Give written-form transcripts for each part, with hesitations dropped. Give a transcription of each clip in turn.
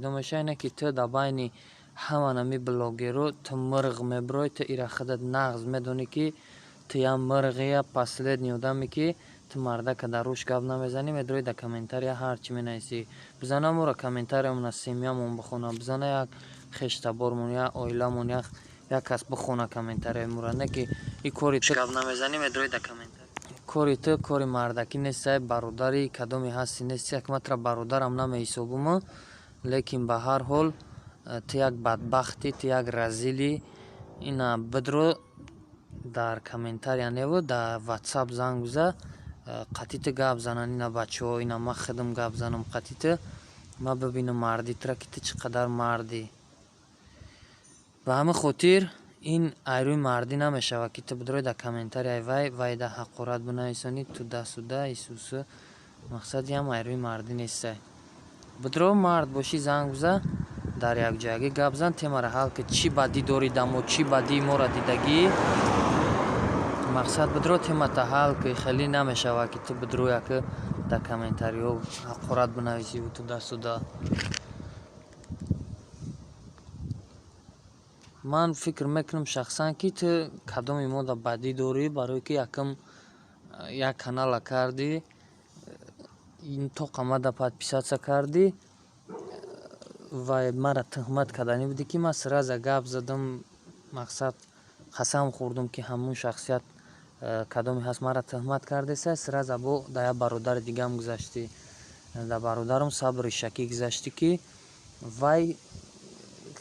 Пайдо мешава, ине ки ту дар байни ҳама нами блогеру ту мирғ мебирой, ту ира худат нағз медонӣ, ки ту як мирғи, як последний одаме, ки ту мардака дар рӯш гап намезанӣ, медрои дар комментария ҳар чӣ менависӣ. Бизана моро комментариямона семьямон бихона, бизана як хештабормон, як оиламон, як кас бихона комментарияи моро, не ки и кори ту гап намезанӣ, медрои дар комментария. Кори ту кори мардакӣ нестай, бародари кадоме ҳасти нести, як ман тура бародарам намеҳисобум, лекин ба ҳар ҳол ту як бадбахтӣ, ту як разилӣ. Ина бидро дар комментария неву дар ватсап занг биза, қатъи ту гап занан ина бачаҳо, ина ман худам гап занам қатъи ту, ман бибинам марди тура, ки ту чӣ қадар мардӣ. Ба ҳамин хотир ин айрӯи мардӣ намешавад, ки ту бидрои дар комментарияи вай, вайда ҳақорат бинависонӣ, туда-сюда, исусу. Мақсади ҳам айрӯи мардӣ нестай. Бидро мард бошӣ, занг биза, дар якҷоягӣ гап зан, темаро ҳал ки чӣ бадӣ дорӣ дамо, чӣ бадии моро дидагӣ. Мақсад бидро темата ҳал ки, хеле намешавад, ки ту бидроя ки дар комментариҳо ҳақорат бинависиву туда-сюда. Ман фикр мекунам шахсан, ки ту кадоми мода бадӣ дорӣ, барое ки якм як канала кардӣ, тоқа мада подписаться кардӣ ва мара туҳмат карданӣ будӣ, ки ман сразу гап задам, мақсад қасам хӯрдум, ки ҳамун шахсият кадоме ҳаст, мара туҳмат кардеса. Сразу бо дар як бародари дигам гузаштӣ, дар бародарам Сабри Шакӣ гузаштӣ, ки вай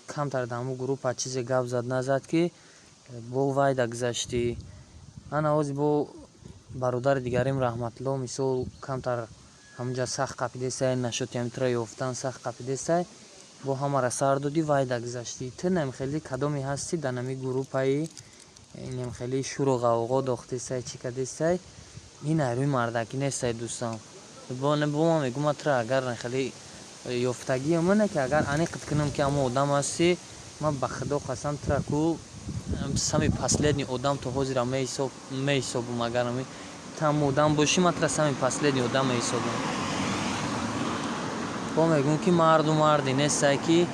камтар дар ҳамун группа чизе гап зад назад, ки бо вайда гузаштӣ. Ана ҳозир бо бародари дигарим Раҳматулло мисол камтар ҳамунҷа сахт қапидесай, нашоти ҳамитра ёфтан сахт қапидесай, бо ҳамаро сар додӣ, вайда гузаштӣ. Ту намхелӣ кадоме ҳастӣ дар нами группаи немхелӣ шуру ғавғо дохтесай, чӣ кардесай? Ин айрӯи мардакӣ нестай, дӯстам. Бо ман мегӯм, ман тура агар хеле ёфтагиам не, ки агар аниқат кунам, ки ҳамон одам ҳастӣ, ман ба худо қасам, тура ку самый последний одам то ҳозира меҳисобум. Агар ту ҳамон одам бошӣ, ман тура самый последний одам меҳисобум. Бо мегӯм, ки марду марде нестай, ки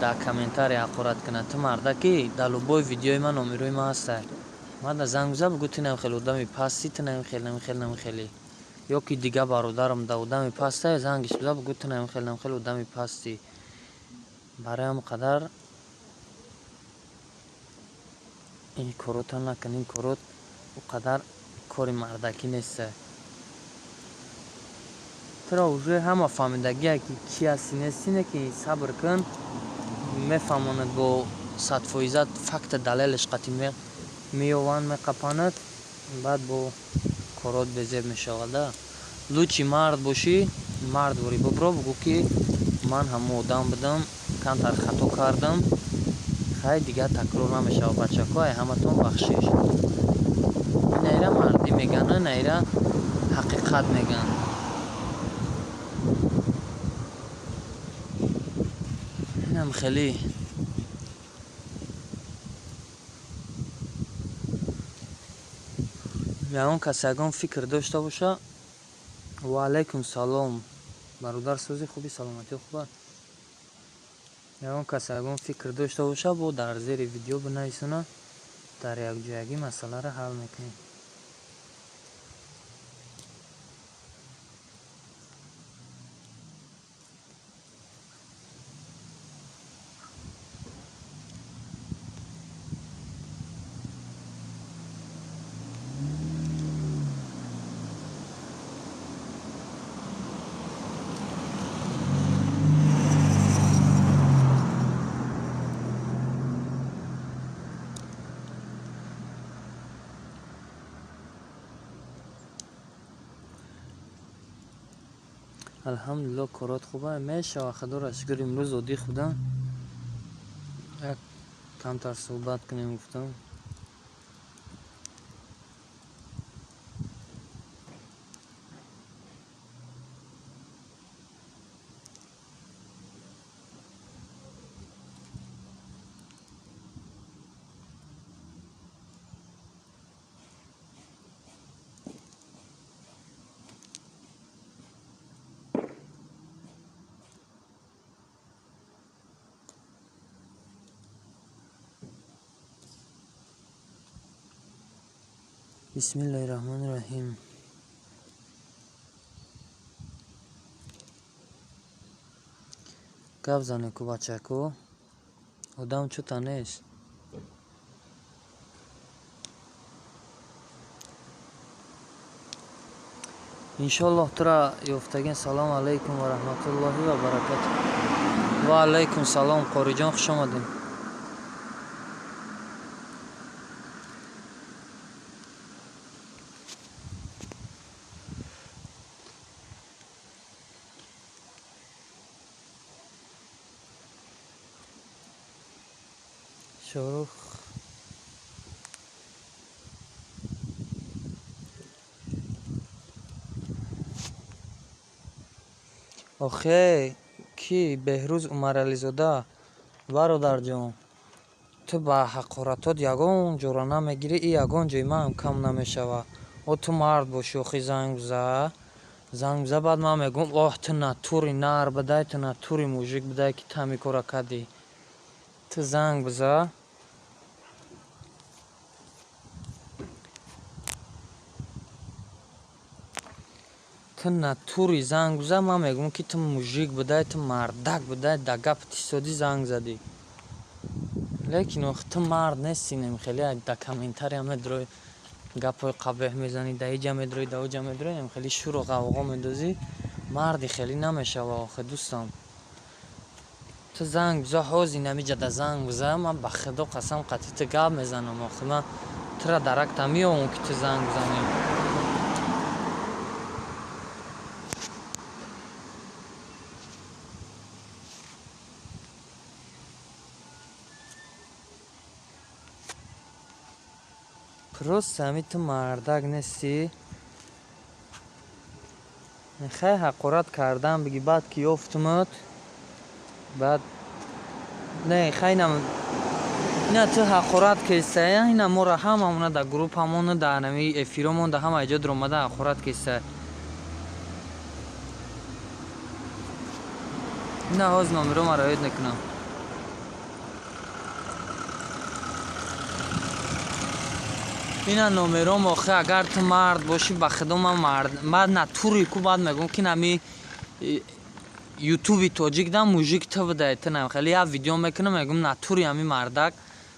дар комментария ҳақорат кунад. Ту мардаки, дар любой видеои ман номерои ман ҳастай, ман занг биза, бигӯ: ту намхел одами пастӣ, ту намхел, намхел, намхелӣ. Ё ки дига бародарам да одами пастай, зангиш биза, бигӯ: ту намхел, намхел одами пастӣ. Барои ҳамин қадар ин коротро накун, ин корот ӯ қадар кори мардакӣ нестай. Туро уже ҳама фаҳмидагие, ки кӣ ҳастӣ нестӣ, не ки сабр кун, мефаҳмонад, бо 100% факта далелаш қатъи меёванд, меқапанад, баъд бо корот безеб мешавада. Лучше мард бошӣ, мард ворӣ бибро, бигӯ, ки ман ҳамон одам будам, камтар хато кардам, хай, дигар такрор намешавад, бачако, ай ҳаматон бахшиш. Инаира мардӣ мегӯянд, инаира ҳақиқат мегӯянд. Инам хеле ягон кас ягон фикр дошта боша. Ва алайкум салом, бародар, сӯзи хуби, саломатӣ хуба. Ягон кас ягон фикр дошта боша, бо дар зери видео бинависона, дар якҷоягӣ масъаларо ҳал мекунем. Алҳамдулилло, корот хуба мешава, худоро шукр. Имрӯз оддӣ худам як камтар суҳбат кунем гуфтам. Бисмиллаҳи раҳмони раҳим. Гап зане ку бачаку, одам чӯта нест. Иншоллоҳ тура ёфтагин. Салому алайкум ва раҳматуллоҳи ва баракатуҳ. Ва алайкум салом, Қориҷон, хуш омадем. Шоҳрух охе ки Беҳрӯз Умарализода, бародарҷон, ту ба ҳақоратот ягон ҷора намегирӣ, и ягон ҷои маам кам намешава. О ту мард бошӣ, охи занг биза, занг биза, баъд ман мегӯм, оҳ ту натури нар бидай, ту натури мужик бидай, ки ту ҳамин кора кардӣ. Ту занг биза. Ту натури занг биза, ман мегӯм, ки ту мужик будай, ту мардак будай, да гапи тисодӣ занг задӣ. Лекин ох ту мард нестӣ, хеле да комментария медрои, гапҳои қабеҳ мезанӣ, да иҷа медрои, да оҷа медрои, хеле шуру ғавғо медозӣ, марди хеле намешава охе дӯстам. Ту занг биза, ҳозир намиҷа да занг биза, ман ба худо қасам қатъи ту гап мезанам охе, ман тура даракта меёвам, ки ту занг бизанӣ. Просто ҳами ту мардак нестӣ. Хай ҳақорат кардан биги, баъд ки ёфтумат, баъд не хай нам ина ту ҳақорат кестай, ина моро ҳамамона дар группамона, дар нами эфиромон, дар ҳама ҷо дуромада ҳақорат кестай. Ина ҳозир номеро маро ёд мекунам. Ина номером охе, агар ту мард бошӣ, ба худо ман мард, ман натури ку, баъд мегӯм, ки нами ютуби тоҷик да мужик ту будай, ту нам хеле як видео мекунам, мегӯм натури ҳами мардак,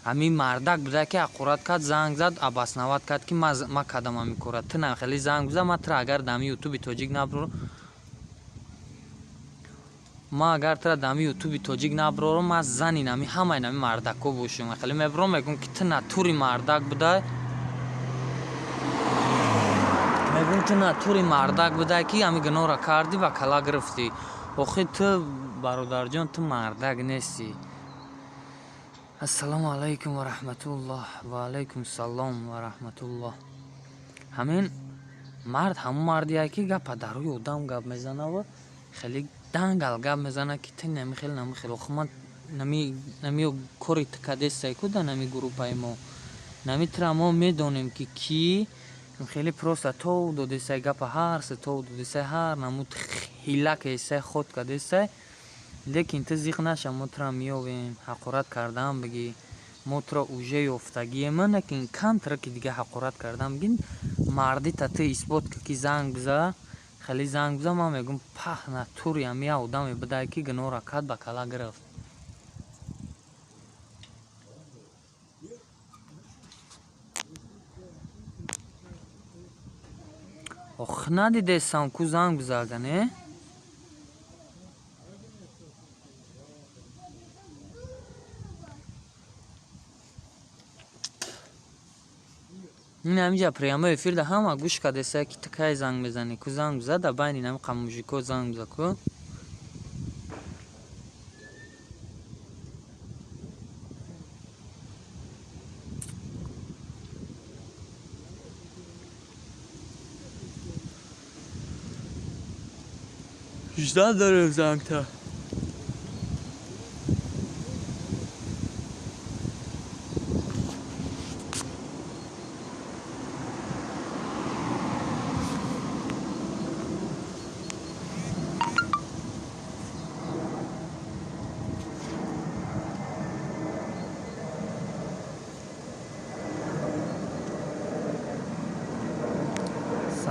ҳами мардак будай, ки ҳақорат кард, занг зад, обосновать кард, ки ма кардам ҳами кора. Ту нам хеле занг биза, ман тура агар дами ютуби тоҷик наброрам, ман агар тура дами ютуби тоҷик наброрам, ман зани нами ҳамаи нами мардако бошам. Хеле мебром, мегӯм, ки ту натури мардак будай, мегӯм ту натури мардак будай, ки ҳами гуноҳро кардӣ ва кала гирифтӣ. Охи ту бародарҷон, ту мардак нестӣ. Ассалому алайкум ва раҳматуллоҳ. Ва алайкум салом ва раҳматуллоҳ. Ҳамин мард ҳамон мардие, ки гапа дар рӯи одам гап мезана ва хеле дангал гап мезана, ки ту нами хел нами хел. Охи ман нами кори ту кадестай ку да нами группаи мо. Нами тура мо медонем, ки кӣ хеле просто тов додесай гапа, ҳар се тов додесай, ҳар намуд ҳила кесай, ход кадесай. Лекин ту зиқ наша, мо тура меёвем, ҳақорат кардан бигӣ, мо тура уже ёфтагием, лекин камтара ки дига ҳақорат кардан бигӣ, мардита ту исбот ки, ки занг биза, хеле занг биза, ман мегӯм паҳ натури ҳами як одаме будай, ки гуноҳро кард, ба кала гирифт. Ох надидесам ку занг биза ага не? Ин ҳамиҷа прямой эфир да ҳама гӯш кардесай, ки ту кай занг мезанӣ, ку занг биза, да байни нами мужико занг биза ку. Ждать дорем зангта.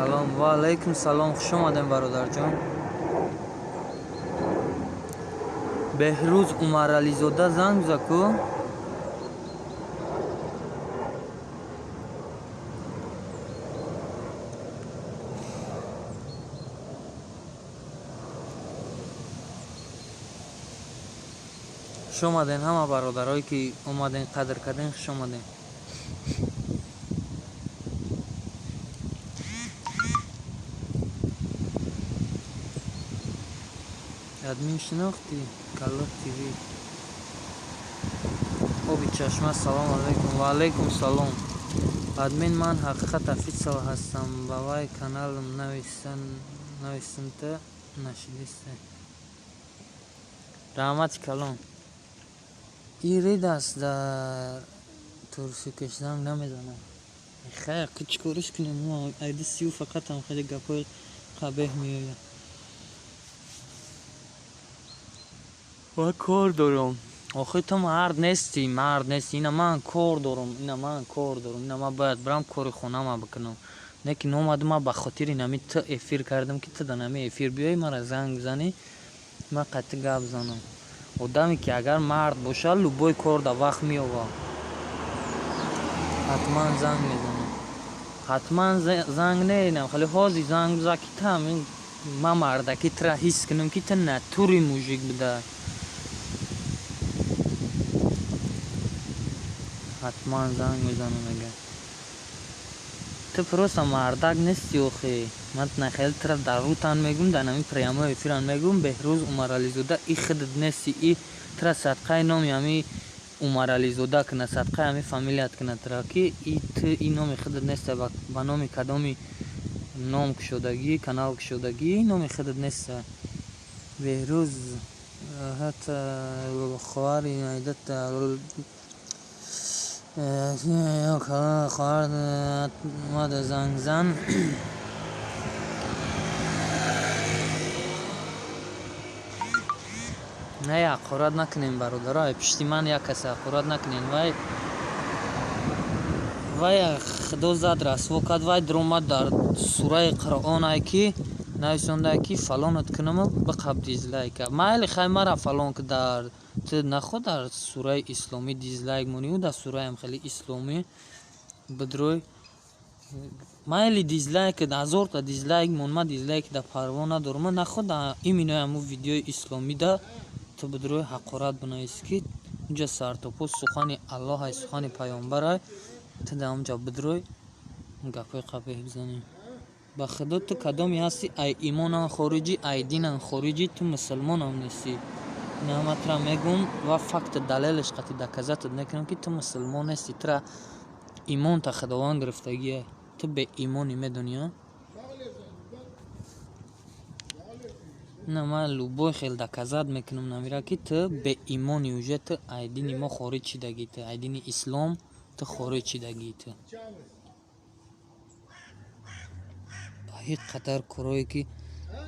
Салом, ва алайкум салом, хуш омадем, бародарҷон. Беҳрӯз Умарализода занг зад ку? Хуш омаден ҳама бародарое ки омаден, қадр карден, хуш омаден. Админ шинохтӣ? Калло ТВ. Оби чашма, салом алайкум. Ва алайкум салом. Админ, ман ҳақиқат офисал ҳастам. Ба вай каналам нависанта нашидиста. Раҳмати калон. Ирид аст дар турсикаш занг намезанам. Хайр, чӣ кориш кунем? Мо айди сию фақат ҳам хеле гапҳои қабеҳ меояд. Ва кор дорам. Охи ту мард нестӣ, мард нестӣ. Ина ман кор дорам, ина ман кор дорам, ина ман бояд бирам кори хонама бикунам. Не ки номадам, ман ба хотири нами ту эфир кардам, ки ту дар нами эфир биёӣ, мара занг бизанӣ, ман қатъи гап занам. Одаме ки агар мард бошад, любой кор дар вақт меёвад. Ҳатман занг мезанам. Ҳатман занг не, хеле ҳозир занг бизан, ки ту ҳамин ман мардаки тура ҳис кунам, ки ту натури мужик буда. Ҳатман занг мезанам, мега. Ту просто мардак нести охи. Ман нахел тура дар рӯтан мегум, дар нами прямой эфиран мегум, Беҳрӯз Умарализода и худат нести, и тура садқаи номи ҳами Умарализода кунад, садқаи ҳами фамилият кунад тура, ки и ту и номи худат неста, ба номи кадоми ном кушодагӣ, канал кушодагӣ, номи худат неста. Беҳрӯз ҳатта хоҳари айдата хоҳар омада занг зан. Не, ҳақорат накунем, бародаро, ай пишти ман як касе ҳақорат накунем. Вай худо зад расво кард, вай даромад дар сураи Қуръон, ай ки нависонда, ки фалонат кунаму биқаб дизлайка. Майли, хай мара фалон ки дар ту нахо дар сураи исломӣ дизлайк монию, дар сураам хеле исломӣ бидрой. Майли, дизлайк ҳазорта дизлайк мон, ман дизлайк да парво надорам, нахо да именно ҳамун видеои исломида ту бидрой ҳақорат бинавис, ки унҷа сартопо сухани Аллоҳ ай, сухани паёмбар ай, ту дар онҷа бидрой гапҳои қабеҳ бизанӣ. Ба худо, ту кадоме ҳастӣ, ай имонам хориҷӣ, ай динам хориҷӣ, ту мусулмонам нестӣ. Ина ман тура мегӯм ва факт далелаш қатъи доказатат мекунам, ки ту мусулмон нестӣ, тура имонта худованд гирифтагия, ту беимонӣ, медонӣ, а? Ина ман любой хел доказать мекунам намира, ки ту беимонӣ, уже ту ай дини мо хориҷ шидагӣ, ту ай дини ислом ту хориҷ шидагӣ. Ту ҳеҷ қадар корое ки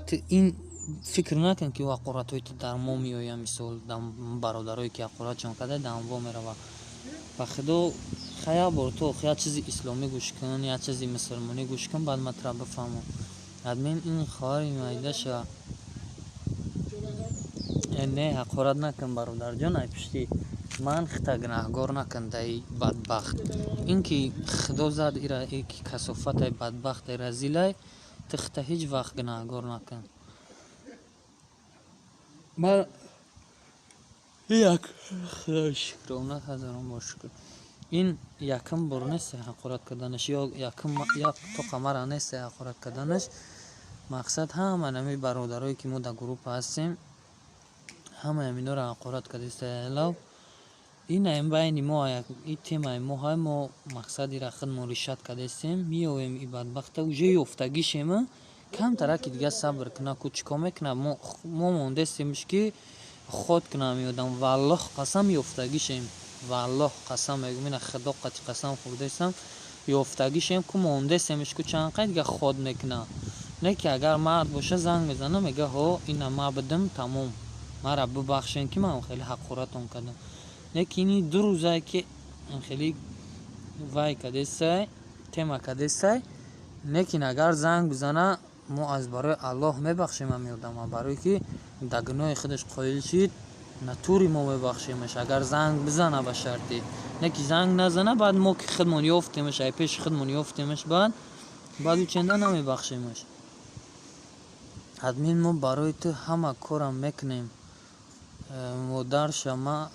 ту ин фикр накун, ки ҳақоратҳои ту дар мо меояд, мисол бародарое ки ҳақоратшон карда, дар во меравад. Ба худо, хай як бор ту як чизи исломӣ гӯш кун, як чизи мусулмонӣ гӯш кун, баъд ман тура бифаҳмам. Админ, ин хоҳари майдаша. Не, ҳақорат накун, бародарҷон, ай пишти ман хита гунаҳгор накун даи бадбахт. Ин ки худо зад ира, ки касофатай, бадбахтай, разилай, ту хита ҳеҷ вақт гунаҳгор накун. Ман як шукрона, ҳазорон бор шукр, ин якум бор нест ҳақорат карданаш ё якум як тоқа мара нест ҳақорат карданаш. Мақсад, ҳама нами бародарое ки мо дар группа ҳастем, ҳамаи ҳаминҳоро ҳақорат кардааст. Лав ин ам байни мо, и темаи мо ҳай, мо мақсад ира худмон решать кардаистем. Меоем и бадбахта уже ёфтагишем, камтараки дига сабр куна ку, чӣ кор мекунад. Мо мондестемш, ки ход кунам меодам. Валлоҳ қасам, ёфтагишем, валлоҳ қасам мегӯм, ина худо қати қасам хӯрдаистам, ёфтагишем ку, мондестемш ку, чанд қай дига ход мекунад. Не ки агар мард боша, занг мезана, мега: «Ҳо, ина ма бидим, тамом, мара бибахшен, ки ман хеле ҳақоратон кардам». Не ки ини 2 рӯзае ки хеле вай кадесай, тема кадесай. Лекин агар занг бизана, мо аз барои Аллоҳ мебахшем ҳами одама, барое ки да гуноҳи худаш қоил шид, натури мо мебахшемаш, агар занг бизана ба шарте. Не ки занг назана, баъд мо ки худмон ёфтемаш, ай пеши худмон ёфтемаш, баъд ӯ ченда намебахшемаш. Админ, мо барои ту ҳама корам мекунем. Модарша ма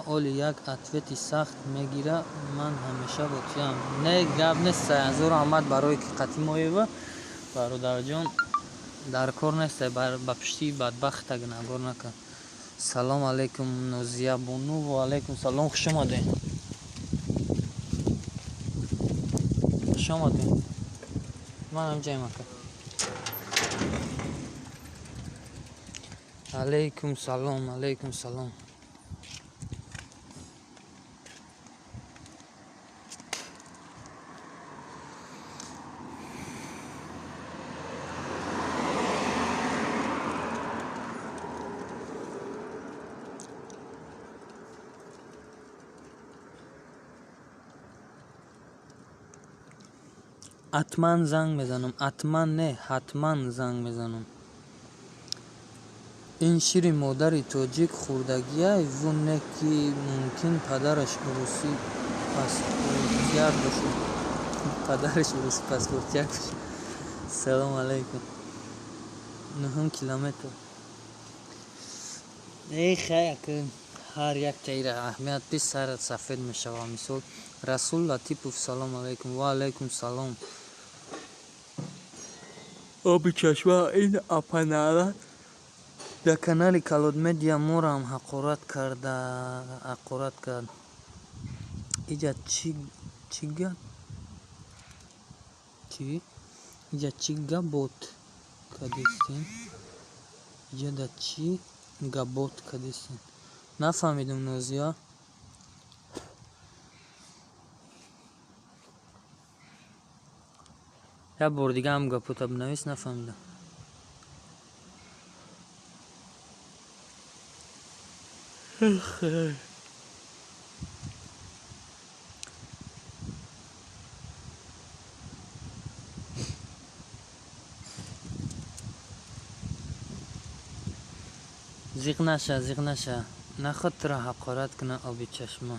оли як ответи сахт мегира, ман ҳамеша бо туям. Не, гап нест, Саянзур Аҳмад, барое ки қатъи моева, бародарҷон, дар кор нест, ба пишти бадбахта гунаҳгор накун. Салом алейкум, Нозия бону, ва алейкум салом, хуш омадед. Хуш омадед. Ман ҳамҷаем ака. Алейкум салом, алейкум салом. Ҳатман занг мезанам, ҳатман не, ҳатман занг мезанам. Ин шири модари тоҷик хӯрдагиай ву не ки мумкин падараш урусӣ паспортяр бошад. Падараш урусӣ паспортяр бошад. Салом алейкум. 9 километр. Эй хай, ака ҳар як таира аҳамият пис сарат сафед мешавад. Мисол Расул Латипов, салом алейкум. Ва алейкум салом. Оби чашма ин апанала дар канали Калод Медиа морам ҳақорат карда, ҳақорат кард. Иҷа чӣ гап? Чӣ? Иҷа чӣ габот кадистин? Иҷа да чӣ габот кадистин? Нафаҳмидум, Нозия. Як бор дига ҳам гапота бинавис, нафаҳмидам. Зиқ наша, зиқ наша. Наход туро ҳақорат куна оби чашма.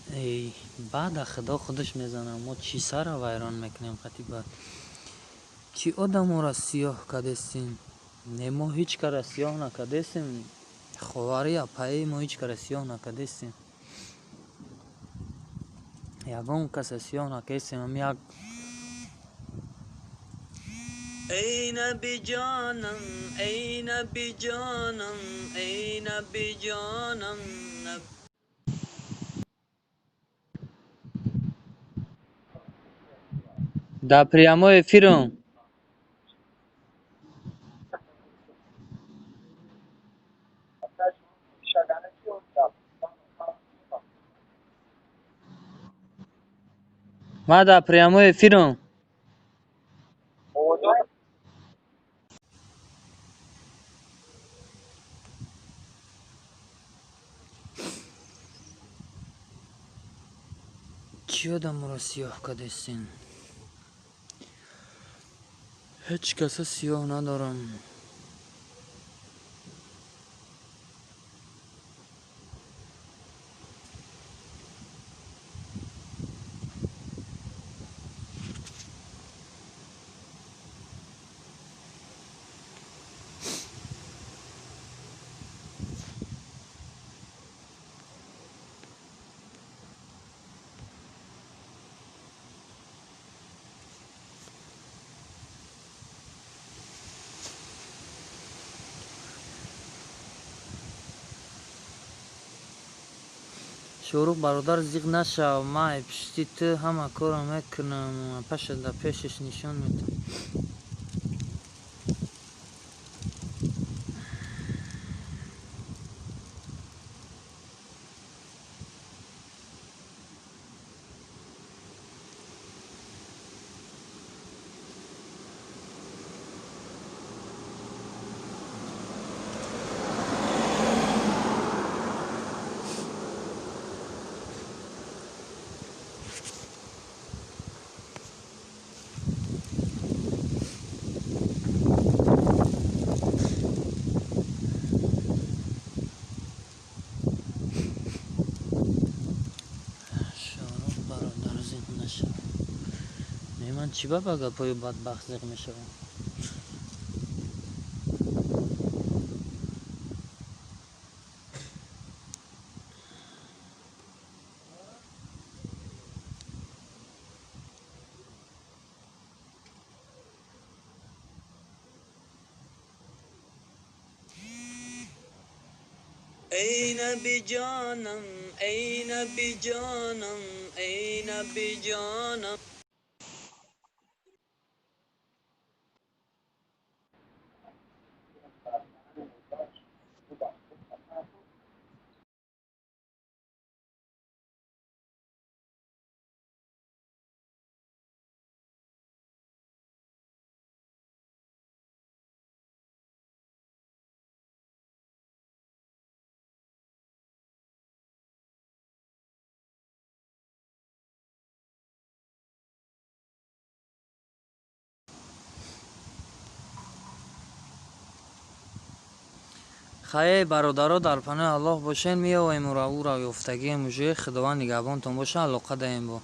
Эй, баъда худо худаш мезанад, мо чӣ сара вайрон мекунем қати бад. Чӣ одаморо сиёҳ кадестем? Не, мо ҳеҷ кара сиёҳ накадестем. Ховари апаи мо ҳеҷ кара сиёҳ накадестем. Ягон каса сиёҳ накадестем. Ам як Эй наби ҷонам, эй наби ҷонам, эй наби ҷонам. Дар прямой эфирам. Ма дар прямой эфирам. Чӣ одаморо сиёҳ кадестин? Ҳеҷ каса сиёҳ надорам. Шоҳрух бародар, зиқ нашав, ман ай пишти ту ҳама корро мекунам, паша дар пешаш нишон медиҳам. Ман чӣ ба гапҳои бадбахт зиқ мешавам? Ey Nabi canım, ey Nabi canım, ey Nabi canım. Хай бародаро, дар паноҳи Аллоҳ бошен. Меоем ура ёфтагием уже. Худованд нигаҳбонтон боша. Алоқа даем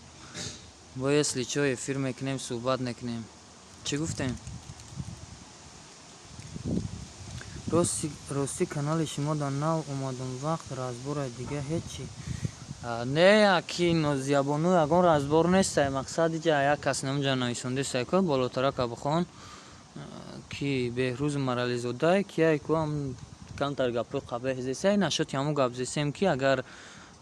бо если чо эфир мекунем, суҳбат мекунем. Чӣ гуфтем? Рости канали шумо дар нав омадам, вақт разбора дига ҳеҷ чи. Не, аки Нозиябону ягон разбор нестай. Мақсад иҷа як кас намҷа нависондестай ко болотарака бихон, ки Беҳрӯз Марализодай, ки ай ку ам камтар гапҳои қабеҳ зесай, нашоти ҳамун гап зесем, ки агар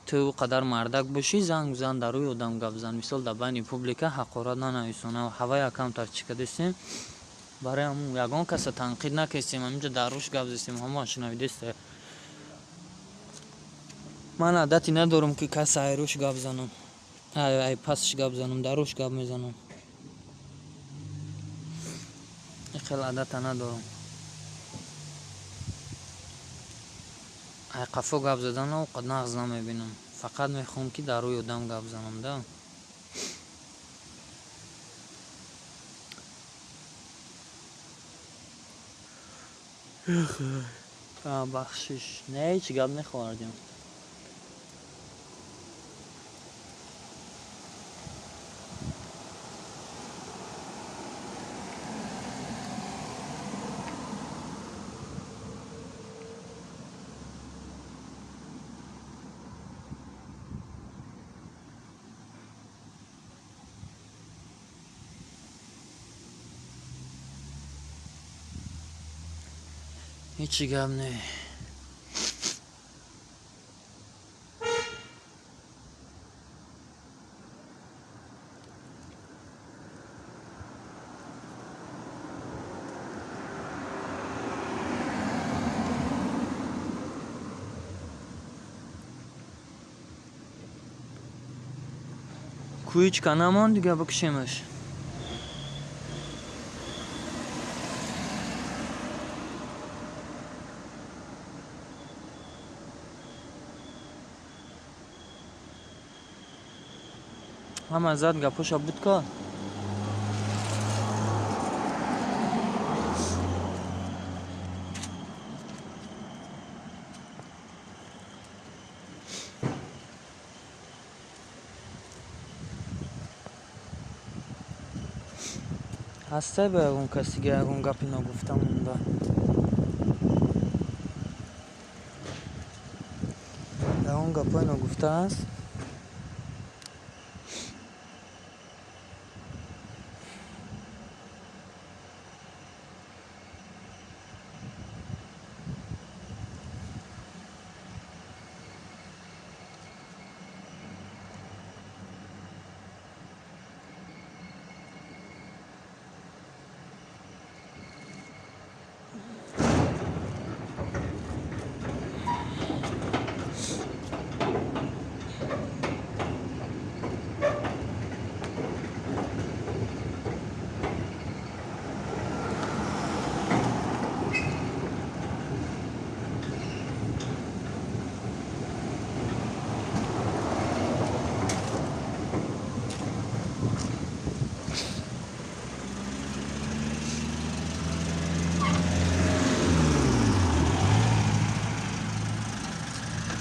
ту қадар мардак бошӣ, занг зан, дар рӯи одам гап зан, мисол дар байни публика ҳақорат нанависона. Ҳавая камтар чӣ кадесем, барои ҳамун ягон каса танқид накестем, ҳаминҷа дар рӯш гап зесем, ҳамоа шунавидеста. Ман одати надорам, ки каса ай рӯш гап занам, ай пасш гап занам, дар рӯш гап мезанам. Хеле одата надорам. Ай қафо гап заданро нағз намебинам. Фақат мехоҳам, ки дар рӯи одам гап занам да. Бахшиш, не, ҳеҷ гап нехоҳардем. Ҳеҷ гап не. Куичка намонд, дига бикушемаш. Ҳама зад гапоша буд ка. Ҳастай ба ягон кас дига ягон гапи ногуфта монда? Ягон гапҳои ногуфта ҳаст?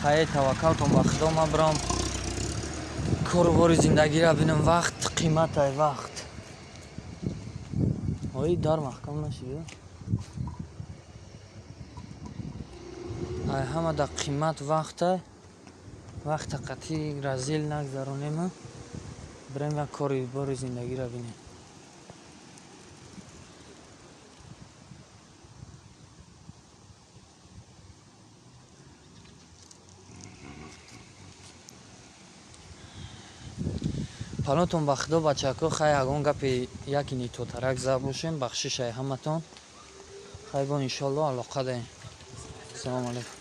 Хай, таваккалтон ба Худо, ман бирам кору бори зиндагиро бинам. Вақт қиматай, вақт. Ой, дар маҳкам нашид. Ай ҳама да қимат вақта, вақта қатъи разил нагзаронем, бирем як кори бори зиндагиро бинем. Панотон ба худо, бачако, хай ягон гапи яки нитотарак зад бошем, бахшишай ҳаматон. Хай бо иншолло алоқа даем. Салому алайкум.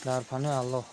Дар панои Аллоҳ.